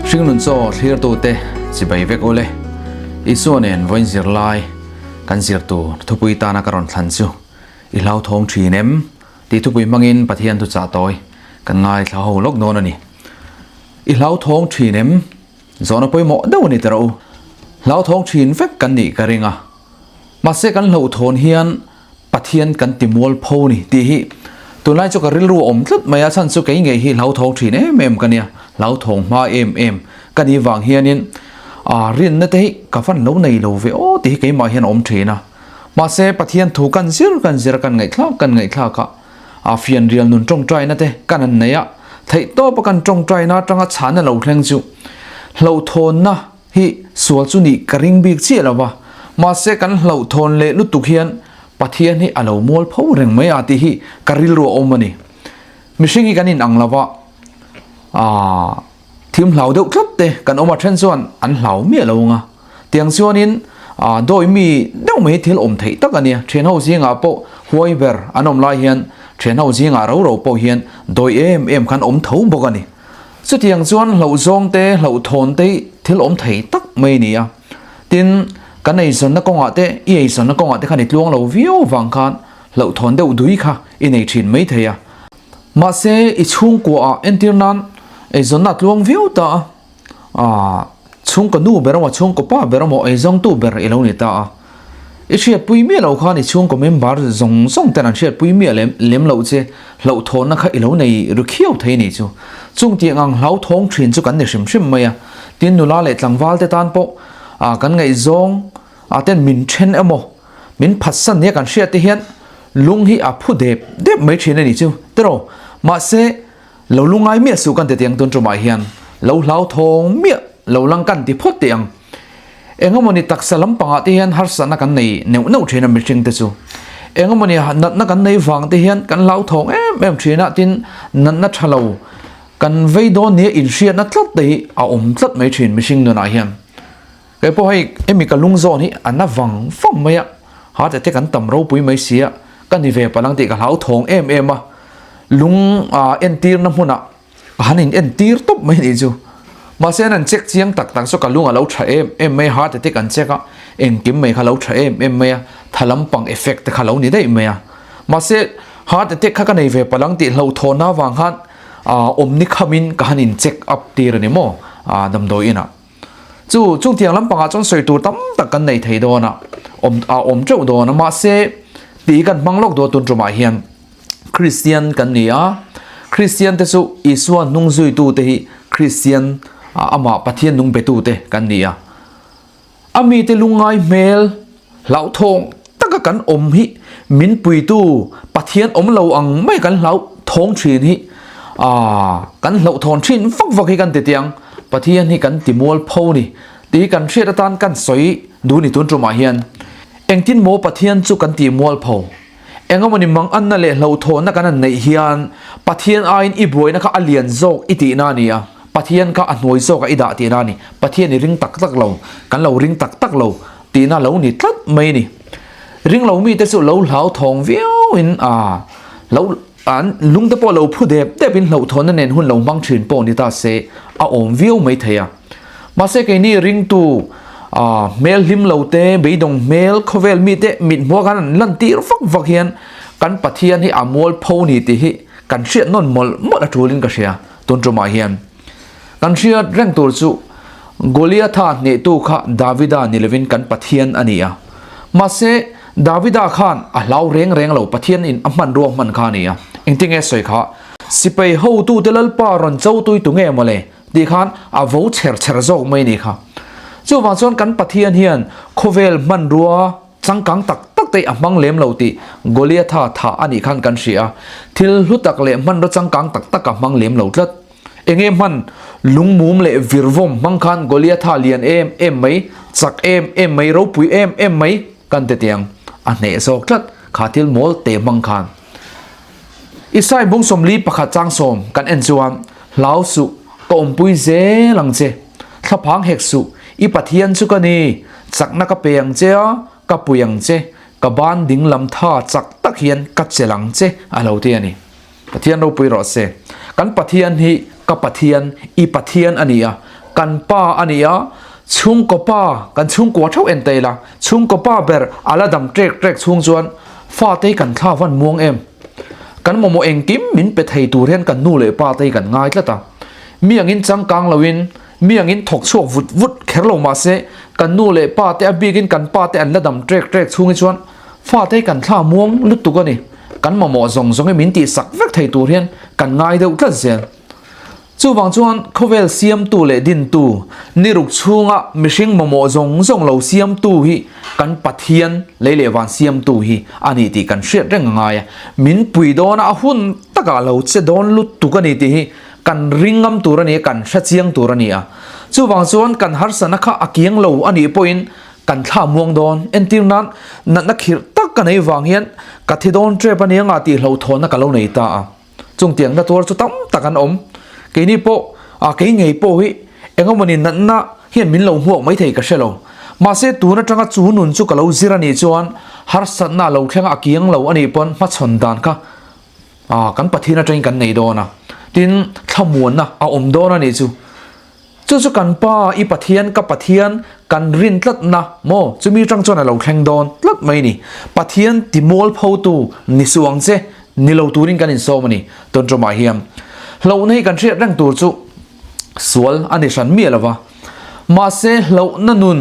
Hringnun chaw thlirtute chibai vek ule. Isua nen vawiin zirlai kan zir tur thupui tana ka rawn thlan chu i hlauthawng thin em? Tih thupui hmangin Pathian thuchah tawi kan ngaithla ho lawk dawn a ni. I hlauthawng thin em? Zawhna pawimawh deuh a ni ta rawh u. Hlauthawng thin vek kan nih ka ring a. Mahse kan hlauhthawn hian Pathian kan ti mual pho ni tih hi tunlai chu ka rilru a awm tlat mai a, chhan chu kei ngei hi hlauthawng thin em em ka nia, hlauthawng hma em em ka nih vang hianin aa rinna te hi ka van lo nei lo ve aw tih hi keimah hian a awm thin a. Mahse Pathian thu kan zir kan zir a, kan ngaihthlak kan ngaihthlak a, aa fianrial nun tawngtaina te kan han nei a, theihtawpa kan tawngtaina atanga chhana lo thleng chu hlauhthawnna Hi sual chu nih ka ring bik chiah lo va, mahse kan hlauhthawn leh lutuk hian Pathian hi a lo mual pho reng mai a tih hi ka rilru a awm a ni. Mihring hi kan inang lo va, aah thim hlau deuh tlat te kan awm a, then chuan an hlau miah lo ang a, tiang chuanin aah dawi mi deuh mai hi thil awm theih tak a nia, thian ho zingah pawh huai ber an awm lai hian thian ho zingah ro ro pawh hian dawi em em khan awm tho bawk a ni. Chutiang chuan hlauhzawng te, hlauhthawn te hi thil awm thei tak mai a ni a. Tin, kan eizawnna kawngah te, i eizawnna kawngah te khan i tluang lo viau vang khan hlauhthawn deuh dui kha i nei thin mai thei a. Mahse, i chhungkuaah entir nan eizawnna a tluang viau ta a, aah, chhungkaw nu ber emaw, chhungkaw pa ber emaw eizawngtu ber i lo ni ta a. I hriatpui miah loh khan i chhungkaw member zawng zawng ten an hriatpui miah lem lem loh che hlauhthawnna kha i lo nei ru khiau thei ni chu. Chung tih ang hlauthawng thin chu kan ni hrim hrim mai a. Tin nula leh tlangval te tan pawh ah kan ngaihzawng ah ten min then emaw min phatsan nia kan hriat te hian lung hi a phu dep dep mai thin a ni chu tiraw. Mahse lo lungai miah suh kan ti tiang tun tumah hian lo hlauthawng miah lo lang kan ti phawt teh ang. Engemawni taksa lampangah te hian harsatna kan nei neuh neuh thin a mihring te chu. Engemawni natna kan nei vang te hian kan hlauthawng em em thin a, tin natna tha lo kan vei dawn nia inhriatna tlat te hi a awm tlat mai thin mihring nunah hian. Kei pawh hei hemi ka lung zawn hi a na vang vang mai a, heart attack an tam ropui mai si a, ka ni ve palang tih ka hlauthawng em em a, lung entirna hmunah A han in en tir tawp mai anih chu. Mahse an han check chiang tak tak chu ka lung a lo tha em em mai a, heart attack an check a, engkim mai kha lo tha em em mai a, tha lampang effect te kha lo ni daih mai a. Mahse heart attack kha ka nei ve palang tih hlauhthawn avang khan ah awmni khamin ka han in check up tir a ni maw ah damdawi inah. Chu chung tiang lampangah chuan sawi tur tam tak kan nei thei dawn a, awm a awm teuh dawn a, mahse tih kan hmang lawk dawn tun tumah hian Kristian kan ni a, Kristian te chu Isua hnung zuitu te hi Kristian amah Pathian nung betu te kan ni a, a mite lungngai hmel hlauhthawng taka kan awm hi min puitu Pathian awm lo ang mai kan hlauhthawng thin hi kan hlauhthawn thin vak vak hi kan ti tiang Pathian hi kan ti mual pho ni tih hi kan hriat atan kan sawi duh ni tun tumah hian engtin maw Pathian chu kan ti mual pho engemawni mang anna leh hlauhthawnna kan han neih hian Pathian aiin i buaina kha a lian zawk i tihna a ni a, Pathian kha a hnuai zawkah i dah tihna a ni, Pathian i ring tak tak lo, kan lo ring tak tak lo tihna lo ni tlat mai a ni. Ring lo mite chu lo hlauthawng viauin a lo an lungte pawh lo phu dep depin hlauhthawnna nen hun lo hmang thin pawh ni ta se a awm viau mai thei a. Mahse keini ringtu hmel hlim lo te, beidawng hmel, khawvel mite mit hmuah khan an lan tir vak vak hian kan Pathian hi a mual pho ni tih hi kan hriat nawn mawlh mawlh a tulin ka hria tun tumah hian. Kan hriat reng tur chu Goliatha hnehtu kha Davida ni lovin kan Pathian a ni a. Mahse Davida khan a hlau reng reng lo Pathian in a hmanrua hman kha a ni a. Engtinge sawi kha? Sipai hotute Lalpa rawn cho tui tu nge mawle? Tih khan a vo chher chher zawk mai ni kha. Chuvang chuan kan Pathian hian khawvel hmanrua changkang tak tak te a hmang lem lo tih Goliatha thah a nih khan kan hria a. Thil hlu tak leh hmanrua changkang tak tak a hmang lem lo tlat. Enge hman lungmum leh virvawm hmang khan Goliatha lian em em mai, chak em em mai, ropui em em mai kan ti tiang a hneh zawk tlat kha thil mawl te hmang khan. Isai bung 41 chang 10 kan en chuan, Hlau suh, ka awmpui zel ang che. Thlaphang hek suh, i Pathian chu ka ni, chakna ka pe ang che a, ka pui ang che, ka ban ding lam tha chak tak hian ka chelh ang che a lo ti a ni. Pathian ropui rawh se. Kan Pathian hi ka Pathian, i Pathian a ni a. Kan pa a ni a, chhungkaw pa, kan chhungkua theuh en ta ila, chhungkaw pa ber a la dam trek trek chhung chuan fate hi kan thla van muang em? Kan mamawh engkim min pe thei tur hian kan nu leh pa te hi kan ngai tlat a. Mi angin changkang loin, mi angin thawk chhuak vut vut kher lo mah se, kan nu leh pa te a bikin kan pa te an la dam trek trek chhung hi chuan fate hi kan thla muang lutuk a ni. Kan mamawh zawng zawng hi min tihsak vek thei tur hian kan ngai deuh tlat zel. Chuvang chuan khawvel siamtu leh dintu, niruk chhunga mihring mamawh zawng zawng lo siamtu hi kan Pathian lei leh van siamtu hi a ni tih kan hriat reng a ngai a. Min pui dawna a hun takah lo che dawn lutuk a ni tih hi kan ring ngam tur a ni a, kan hre chiang tur a ni a. Chuvang chuan kan harsatna kha a kiang lo a nih pawhin kan thla muang dawn. Entir nan natna khirh tak ka nei vang hian ka thi dawn tep a nia nga tih hlauhthawnna ka lo nei ta a. Chungtiang na tuar chu tam tak an awm. Keini pawh, a kei ngei pawh hi engemawni natna hian min lo hmuak mai thei ka hre lo. Mahse tun atanga chu nun chu ka lo zir a nih chuan harsatna a lo thleng a, a kiang lo a nih pawn hmachhawn dan kha a kan Pathian atangin kan nei dawn a. Tin, thlamuanna a awm dawn a nih chu. Chu chu kan Pa, i Pathian, ka Pathian, kan rin tlatna maw? Chumi atang chuan a lo thleng dawn tlat mai ni. Pathian ti mualphotu ni suh ang che, ni lo turin kan insawm a ni. Tun tumah hian hlauhna hi kan hriat reng tur chu sual a ni hran miah lo va. Mahse hlauhna nun,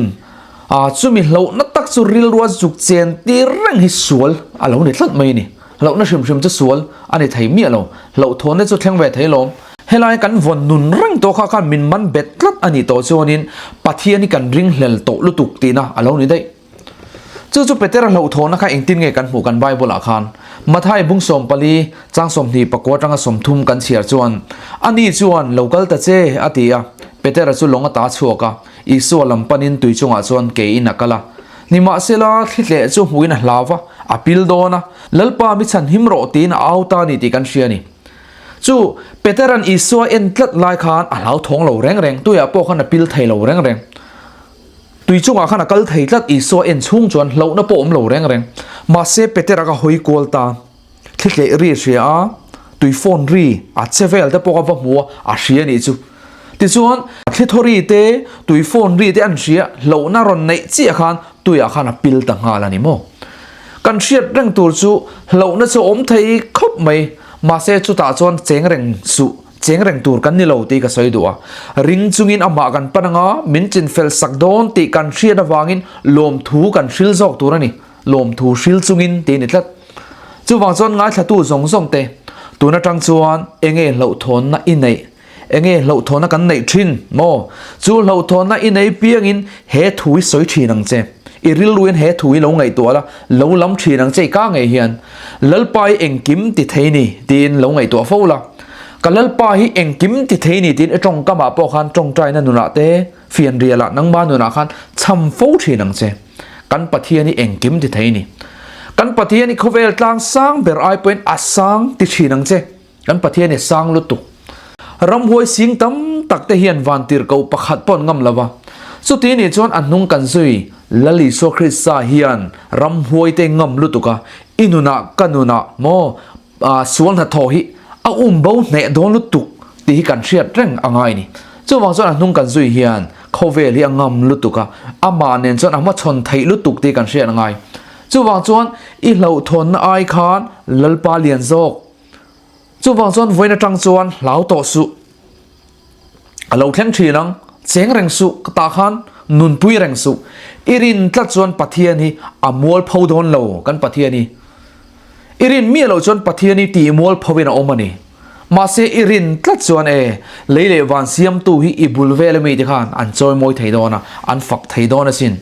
ah chumi hlauhna tak chu rilrua zuk chen tir reng hi sual a lo ni tlat mai ni. Hlauhna hrim hrim chu sual a ni thei miah lo. Hlauhthawnna chu thleng ve thei lawm. Helai kan vawn nun reng tawh kha khan min man bet tlat a nih tawh chuanin Pathian hi kan ringhlel tawh lutuk tihna a lo ni daih. Chu chu Petera hlauhthawnna kha engtin nge kan hmuh kan Bible ah khan? Mathai bung 14 chang 21 atanga 30 kan chhiar chuan, Ani chuan lo kal ta che a ti a, Petera chu lawng a ta chhuak a, Isua lam panin tui chungah chuan keiin a kal a. Nimahsela thlitleh chu hmuhin a hlau va, a pil dawn a, Lalpa mi chhanhim rawh tiin a au ta a ni tih kan hria a ni. Chu Petera'n Isua en tlat lai khan a hlauthawng lo reng reng, tuiah pawh khan a pil thei lo reng reng. Tui chungah khan a kal thei tlat Isua en chhung chuan hlauhna pawh awm lo reng reng. Mahse Petera ka hawi kual ta, thlitleh ri a hria a, tui phone ri a che vel te pawh a va hmu a, a hria a nih chu. Tichuan thlithaw ri te, tui phone ri te an hria, hlauhna rawn neih chiah khan tuiah khan a pil ta nghal a ni maw? Kan hriat reng tur chu hlauhna chu awm thei khawp mai, mahse chutah chuan cheng reng suh, cheng reng tur kan ni lo tih ka sawi duh a. Ring chungin amah kan pan anga min chinfel sak dawn tih kan hriat avangin lawmthu kan hril zawk tur a ni, lawmthu hril chungin tih a ni tlat. Chuvang chuan ngaithlatu zawng zawng te, tun atang chuan enge hlauhthawnna i neih? Enge hlauhthawnna kan neih thin maw? Chu hlauhthawnna i nei piangin he thu i sawi thin ang che. I rilruin he thu i lo ngaihtuah la, lo lam thin ang che i ka ngei hian. Lalpa hi engkim ti thei ni tiin lo ngaihtuah fo la. Ka Lalpa hi engkim ti thei ni tiin i tawngkamah pawh khan tawngtaina nunah te, fianrialah nangma nunah khan cham fo thin ang che. Kan Pathian hi engkim ti thei ni. Kan Pathian hi khawvel tlang sang ber ai pawhin a sang ti thin ang che. Kan Pathian hi sang lutuk. Ramhuai sing tam tak te hian vantirhkoh pakhat pawh an ngam lo va. Chuti nih chuan a hnung kan zui Lal Isua Krista hian ramhuai te ngam lutuk a, i nunah ka nunah maw sual hnathawh hi a um bo hneh dawn lutuk tih hi kan hriat reng a ngai ni. Chuvang chuan a hnung kan zui hian khawvel hi a ngam lutuk a, amah nen chuan a hmachhawn theih lutuk tih kan hriat a ngai. Chuvang chuan i hlauhthawnna ai khan Lalpa lian zawk Chuvang chuan vawiin atang chuan hlau tawh suh. A lo thleng thin ang, cheng reng suh, ka tah khan nunpui reng suh. I rin tlat chuan Pathian hi a mualpho dawn lo, kan Pathian hi. I rin miah loh chuan Pathian hi tih mualpho in a awm a ni. Mahse i rin tlat chuan e, lei leh van siamtu hi i bul vel ami te khan an chawimawi thei dawn a, an fak thei dawn asin.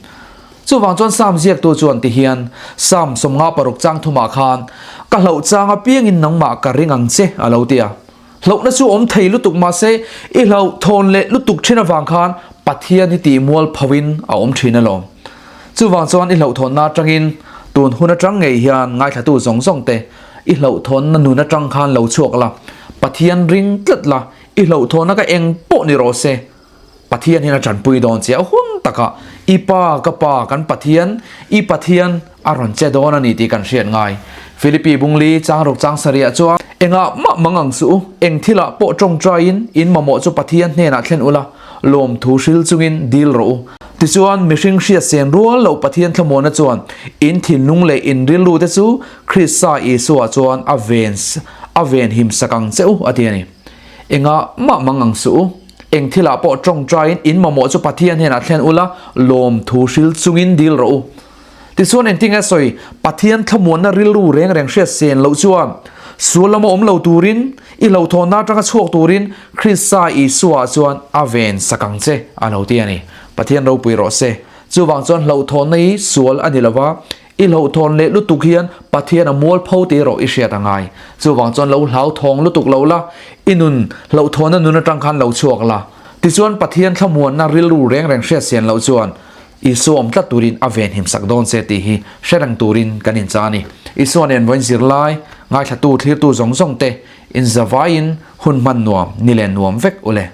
Chuvang chuan Sam ziaktu chuan ti hian Sam 56 chang thumah khan, Ka hlauh chang apiangin nangmah ka ring ang che, a lo ti a. Hlauhna chu awm thei lutuk mahse i hlauh thawn leh lutuk thin avang khan Pathian hi tih mual phoin a awm thin alawm. Chuvang chuan i hlauhthawnna atangin tun hun atang ngei hian ngaithlatu zawng zawng te i hlauhthawnna nun atang khan lo chhuak la, Pathian ring tlat la, i hlauhthawnna ka eng pawh ni rawh se. Pathian hian a tanpui dawn che a hun takah i pa ka pa kan Pathian i Pathian a rawn che dawn a ni tih kan hriat ngai. Philippi Bungli chang ruk chang sarih ah chuan engah mah mang ang suh u, eng thilah pawh tawngtaiin in mamawh chu Pathian hnenah thlen ula. lawmthu hril chungin dil rawh u. Tichuan, mihring hriatsen rual loh Pathian thlamuanna chuan in thinlung leh in rilru te chu Krista Isua chuan a ven a venhim sak ang che u, a ti a ni. Engah mah mang ang suh u. Eng thilah pawh tawngtaiin in mamawh chu Pathian hnenah thlen ula, lawmthu hril chungin dil rawh u. Tichuan engtinge sawi, Pathian thlamuanna rilru reng reng hriat sen loh chuan sual lama awm lo turin, i hlauhthawnna atanga chhuak turin Krista Isua chuan a ven sak ang che, a lo ti a ni. Pathian ropui rawh se. Chuvang chuan hlauhthawnna hi sual a ni lova, i hlauhthawn leh lutuk hian Pathian a mualpho tih erawh i hriat a ngai. Chuvang chuan lo hlauthawng lutuk lo la, i nun hlauhthawnna nun atang khan lo chhuak la. Tichuan Pathian thlamuanna rilru reng reng hriat sen loh chuan Isua awm tlat turin a venhim sak dawn che tih hi hre reng turin kan incha a ni. Isua nen vawiin zirlai, ngaithlatu, thlirtu zawng zawng te inzavaiin hun hman nuam, ni len nuam vek u le.